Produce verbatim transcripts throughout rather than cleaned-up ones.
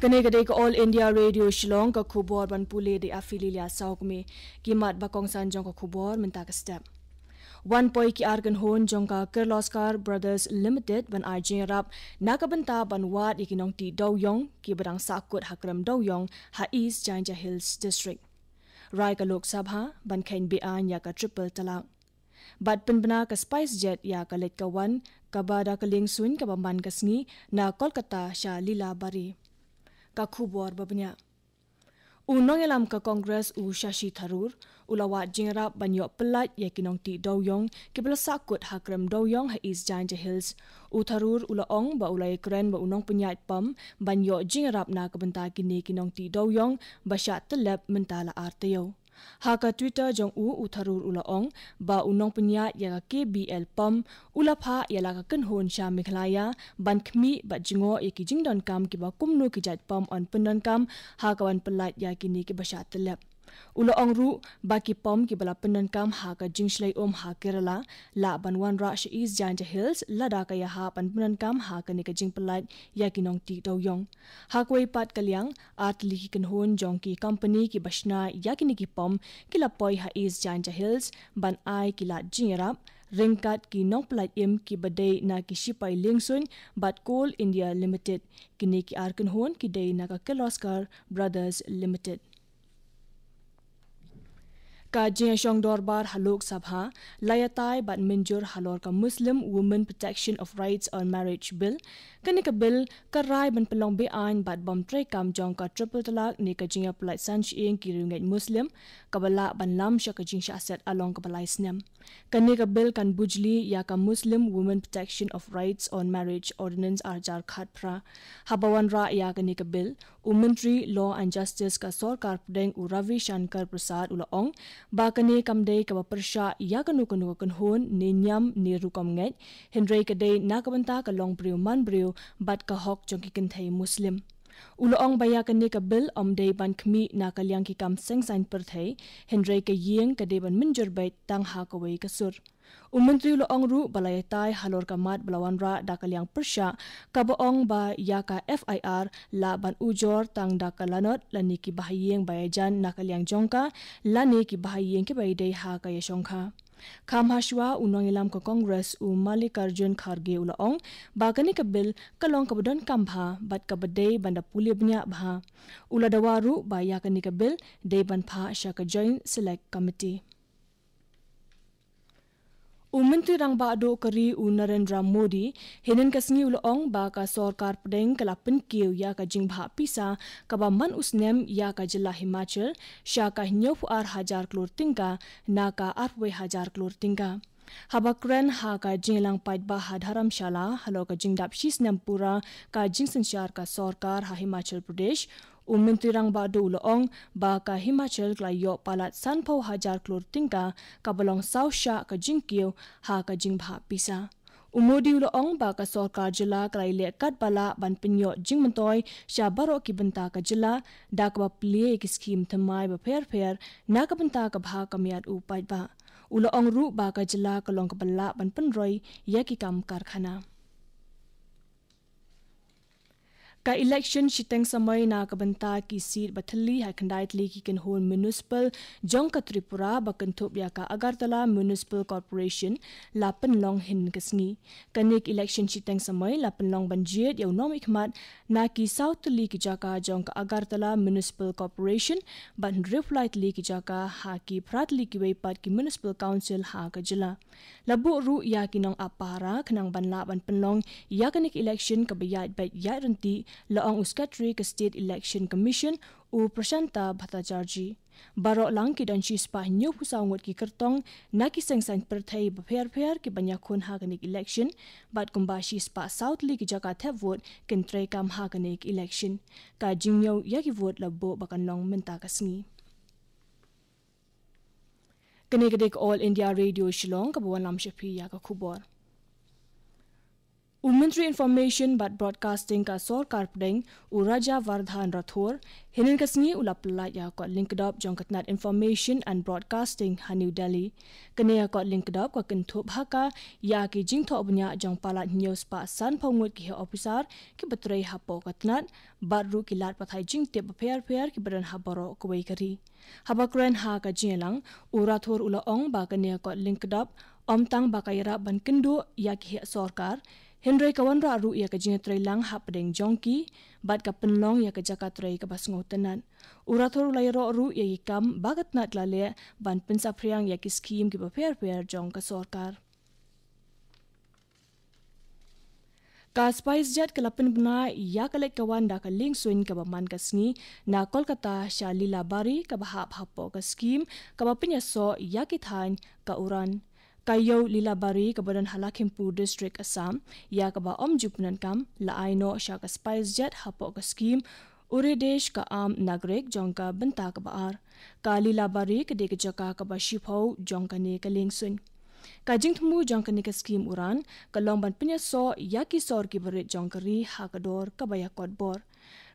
Kane ka dei ka All India Radio Shillong, ka khubor ban pule da i Afililia Sawkmi. Ki mat ba kongsan jong ka khubor mynta ka step. Wan poi ki ar kynhun jong ka Kirloskar Brothers Limited ban ai jingïarap na ka bynta ban wad ïa ki nongtih dewiong ki ba dang sahkut ha krem dewiong ha East Jaintia Hills District. Rai ka Lok Sabha ban kheiñ beaiñ ïa ka triple talak. Bad pynbna ka SpiceJet ïa ka leit ka wan kaba da ka lieng suiñ kaba man ka sngi na Kolkata sha Lilabari. Ka khubor ba bniah. U nongïalam ka Congress u Shashi Tharoor u la wad jingïarap ban ïoh pyllait ïa ki nongtih dewiong ki ba la sahkut ha krem dewiong ha East Jaintia Hills. U Tharoor u la ong ba u la ïakren bad u nongpynïaid pom ban ïoh jingïarap na ka bynta kine ki nongtih dewiong ba shah tyllep mynta la ar taïew. Ha ka Twitter jong u, u Tharoor u la ong ba u nongpynïaid ïa ka K B L pom u la phah ïa la ka kynhun sha Meghalaya ban khmih bad jngoh ïa ki jingdonkam ki ba kumno ki jait pom yn pyndonkam ha ka ban pyllait ïa kine ki ba shah tyllep. U la ong ruh ba ki pom ki ba la pyndonkam ha ka jingshlei um ha Kerala lah ban wanrah sha East Jaintia Hills lada ka ïahap ban pyndonkam ha kane ka jingpyllait ïa ki nongtih dewiong. Ha kawei pat ka liang, ar tylli ki kynhun jong ki company ki ba shna ïa kine ki pom ki la poi ha East Jaintia Hills ban ai ki lad jingïarap ryngkat ki nongpyllait im ki ba dei na ki shipai lieng suiñ bad Coal India Limited. Kine ki ar kynhun ki dei na ka Kirloskar Brothers Limited. Ka jingïashong dorbar ha Lok Sabha la ïatai bad mynjur halor ka Muslim Women Protection of Rights on Marriage Bill. Kane ka bill ka rai ban pynlong beaiñ bad bym treikam jong ka triple talak ne ka jingïapyllait san shyieng ki riewngeit Muslim kaba lah ban lam sha ka jingshah set halong kaba lai snem. Kane ka bill kan bujli ïa ka Muslim Women Protection of Rights on Marriage Ordinance ar hajar khatphra. Haba wanrah ïa kane ka bill, u Myntri Law and Justice ka sorkar pdeng u Ravi Shankar Prasad u la ong ba kane kam dei kaba pyrshah ïa kano kano ka kynhun ne niam ne rukom ngeit, hynrei ka dei na ka bynta ka long briew man briew bad ka hok jong ki kynthei Muslim. U la ong ba ïa kane ka bill ym dei ban khmih na ka liang ki kam seng saiñ pyrthei, hynrei ka ïing ka dei ban mynjur beit tang ha kawei ka sur. U Myntri u la ong ruh ba la ïatai halor ka mat ba la wanrah da ka liang pyrshah kaba ong ba ïa ka F I R lah ban ujor tang da ka lanot lane ki bahaïing ba ïajan na ka liang jong ka lane ki bahaïing ki ba ïadei ha ka ïashongkha. Kham hashwa u nongïalam ka Congress u Mallikarjun Kharge u la ong ba kane ka bill ka long kaba donkam bha bad kaba dei ban da pule bniah bha. U la dawa ruh ba ïa kane ka bill dei ban phah sha ka Joint Select Committee. U Myntri Rangbah Duh ka ri u Narendra Modi hynnin ka sngi u la ong ba ka sorkar pdeng ka la pynkiew ïa ka jingbhah pisa kaba man u snem ïa ka jylla Himachal sha ka hynñiewphew ar hajar klur tyngka na ka arphew hajar klur tyngka. Haba kren ha ka jingïalang paidbah ha Dharamshala halor ka jingdap shi snem pura ka jingsynshar ka sorkar ha Himachal Pradesh, u Myntri Rangbah Duh u la ong ba ka Himachal ka la ïoh palat sanphew hajar klur tyngka kaba long saw shah ka jingkiew ha ka jingbhah pisa. U Modi u la ong ba ka sorkar jylla ka la ïaleh katba lah ban pynïoh jingmyntoi sha baroh ki bynta ka jylla da kaba plie ïa ki skhim thymmai bapher pher na ka bynta ka bha ka miat u paidbah. U la ong ruh ba ka jylla ka long kaba lah ban pynroi ïa ki kam karkhana. Ka election shiteng samoi na ka bynta ki seat ba thylli ha khyndai tylli ki kynhun municipal jong ka Tripura ba kynthup ïa ka Agartala Municipal Corporation la pynlong hynnin ka sngi. Kane ka election shiteng samoi la pynlong ban jied ïa u nongmihkhmat na ki saw tylli ki jaka jong ka Agartala Municipal Corporation bad hynriewphew lai tylli ki jaka ha ki phra tylli kiwei pat ki municipal council ha ka jylla. La buh ruh ïa ki nongap pahara khnang ban lah ban pynlong ïa kane ka election kaba ïaid beit ïaid ryntih, la ong u Secretary ka State Election Commission u Prashanta Bhattacharjee. Baroh lang ki don shispah hynñiewphew saw ngut ki kyrtong na ki seng saiñ pyrthei bapher pher ki ban ïakhun ha kane ka election bad kumba shispah saw tylli ki jaka thep vote kin treikam ha kane ka election. Ka jingñiew ïa ki vote la buh ba kan long mynta ka sngi. Kane ka dei ka All India Radio Shillong kaba wanlam sha phi ïa ka khubor. U Myntri Information bad Broadcasting ka Sorkar Pdeng, u Rajya Vardhan Rathore, hynnin ka sngi u la pyllait ïa ka kot lyngkdop jong ka tnat Information and Broadcasting ha New Delhi. Kane ka kot lyngkdop ka kynthup ha ka ïa ki jingthoh bniah jong palat hynñiew spah sanphew ngut ki heh ophisar kiba trei hapoh ka tnat, bad ruh ki lad pathai jingtip bapher bapher kiba don ha baroh kawei ka ri. Haba kren ha ka jingïalang, u Rathore u la ong ba kane ka kot lyngkdop ym tang ba ka ïarap ban kynduh ïa ki heh sorkar, hynrei ka wanrah ruh ïa ka jingtreilang hapdeng jong ki, bad ka pynlong ïa ka jaka trei kaba sngewtynnat. U Rathore u la ïaroh ruh ïa ki kam ba ka tnat ka la leh ban pynsaphriang ïa ki skhim kiba pher bapher jong ka sorkar. Ka SpiceJet ka la pynbna ïa ka leit ka wan da ka liengsuiñ kaba man ka sngi na Kolkata sha Lilabari, kaba hap hapoh ka skhim kaba pynïasoh ïa ki thaiñ ka Uran. Ka ïew Lilabari kaba don ha Lakhimpur District, Assam, ïa kaba ym ju pyndonkam, la ai noh sha ka SpiceJet hapoh ka skhim Ure Desh Ka Aam Nagarik jong ka bynta kaba ar. Ka Lilabari ka dei ka jaka kaba shiphew jong kane ka liengsuiñ. Ka jingthmu jong kane ka skhim Uran ka long ban pynïasoh ïa ki sor kiba rit jong ka ri ha ka dor kaba ïakotbor.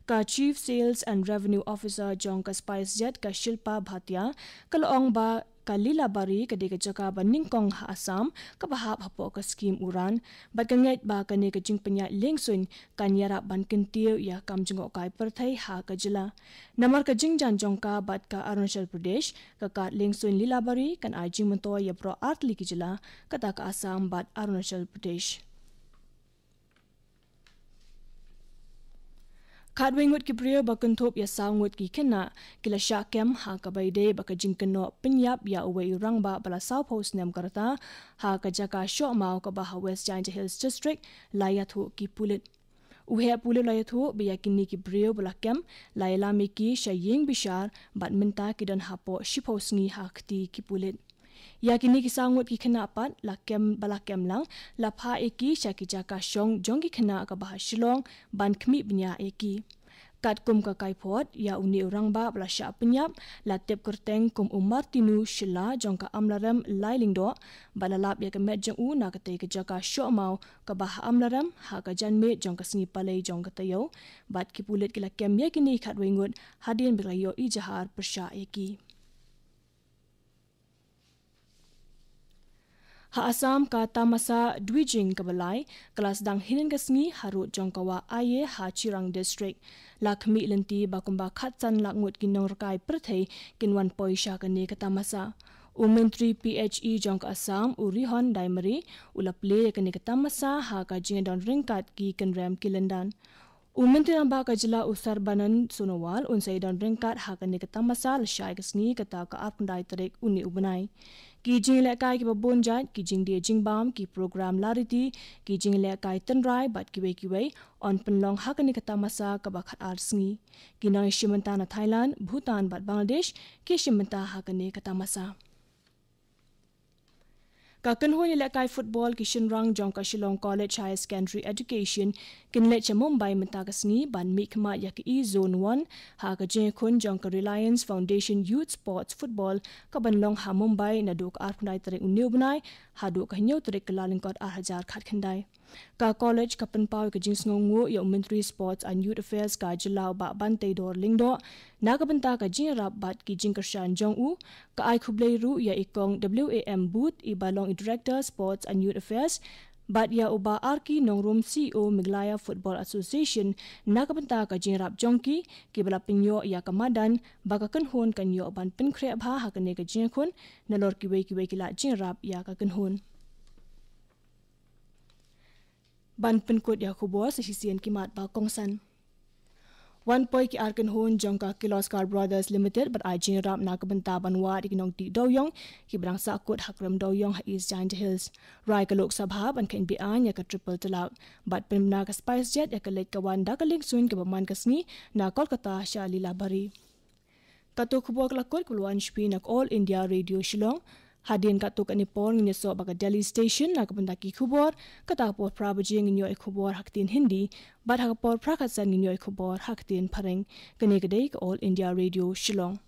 Ka Chief Sales and Revenue Officer jong ka SpiceJet, ka Shilpa Bhatia, ka la ong ba ka Lilabari ka dei ka jaka ba nyngkong ha Assam kaba hap hapoh ka skhim Uran, bad ka ngeit ba kane ka jingpynïaid liengsuiñ kan ïarap ban kyntiew ïa ka kam jngohkai pyrthei ha ka jylla. Namar ka jingjan jong ka bad ka Arunachal Pradesh, ka kad liengsuiñ Lilabari kan ai jingmyntoi ïa baroh artylli ki jylla, kata ka Assam bad Arunachal Pradesh. Khatwei ngut ki briew ba kynthup ïa saw ngut ki khynnah ki la shah kem ha kaba ïadei bad ka jingkynnoh pynïap ïa uwei u rangbah ba la sawphew snem ka rta ha ka jaka shoh maw kaba ha West Jaintia Hills District, la ïathuh ki pulit. U heh pulit u la ïathuh ba ïa kine ki briew ba la kem la ïalam ïa ki sha ïing bishar, bad mynta ki don hapoh shiphew sngi ha kti ki pulit. Ïa kine ki saw ngut ki khynnah pat la kem, ba la kem lang, la phah ïa ki sha ki jaka shong jong ki khynnah kaba ha Shillong ban khmih bniah ïa ki. Katkum ka kaiphod, ïa une u rangbah ba la shah pynïap la tip kyrteng kum u Martinu Shylla jong ka Amlarem Lailingdoh, bad la lap ïa ka met jong u na katei ka jaka shoh maw kaba ha Amlarem ha ka janmiet jong ka sngi Palei jong ka taïew, bad ki pulit ki la kem ïa kine khatwei ngut hadien ba ki la ïoh ijahar pyrshah ïa ki. Ha Assam, ka tamasa Dwijing kaba lai ka la sdang hynnin ka sngi harud jong ka wah Aye ha Chirang District. La khmih lynti ba kumba khatsan lak ngut ki nongrkai pyrthei kin wan poi sha kane ka tamasa. U Myntri P H E jong ka Assam, u Rihon Daimari, u la plie ïa kane ka tamasa ha ka jingdon ryngkat ki kynrem ki lyndan. U Myntri Rangbah ka jylla, u Sarbanand Sonowal, un sa ïadon ryngkat ha kane ka tamasa lashai ka sngi, kata ka arphew khyndai tarik une u bnai. Ki jingïalehkai kiba bun jait, ki jingdie jingbam, ki program lariti, ki jingïalehkai tynrai bad kiwei kiwei yn pynlong ha kane ka tamasa kaba khatar sngi. Ki nongïashim bynta na Thailand, Bhutan bad Bangladesh ki shim bynta ha kane ka tamasa. Ka kynhun ïalehkai football ki shynrang jong ka Shillong College Higher Secondary Education kin leit sha Mumbai mynta ka sngi ban mihkhmat ïa ka E-Zone One ha ka jingïakhun jong ka Reliance Foundation Youth Sports Football kaban long ha Mumbai naduh ka arphew khyndai tarik une u bnai haduh ka hynñiew tarik Kyllalyngkot ar hajar khatkhyndai. Ka college ka pynpaw ïa ka jingsngewnguh ïa u Myntri Sports and Youth Affairs ka jylla, u Bah Banteidor Lyngdoh, na ka bynta ka jingïarap bad ki jingkyrshan jong u. Ka ai khublei ruh ïa i Kong W A M Booth, iba long i Director Sports and Youth Affairs, bad ïa u Bah R K Nongrum, C E O Meghalaya Football Association, na ka bynta ka jingïarap jong ki, kiba la pynïoh ïa ka madan ba ka kynhun kan ïoh ban pynkhreh bha ha kane ka jingïakhun, nalor kiwei kiwei ki lad jingïarap ïa ka kynhun. Ban pynkut ïa ka khubor, sa shisien ki mat ba kongsan. Wan poi ki ar kynhun jong ka Kirloskar Brothers Limited ban ai jingïarap na ka bynta ban wad ïa ki nongdih dewiong kiba dang sahkut ha Krem Dewiong ha East Jaintia Hills. Rai ka Lok Sabha ban kheiñ be-aiñ ïa ka triple talaq. Bad pynbna ka SpiceJet ïa ka leit ka wan da ka liengsuiñ kaba man ka sngi na Kolkata sha Lilabari. Kato ka khubor ka la kut, ka la wan sha phi na ka All India Radio Shillong. Hadien katto katne por ngin ïasoh bad ka Delhi Station na ka bynta ki khubor. Kata ka por phra baje ngin ïoh ïa ka khubor ha ka ktien Hindi, bad ha ka por phra khatsan ngin ïoh ïa ka khubor ha ka ktien Phareng. Kane ka dei ka All India Radio Shillong.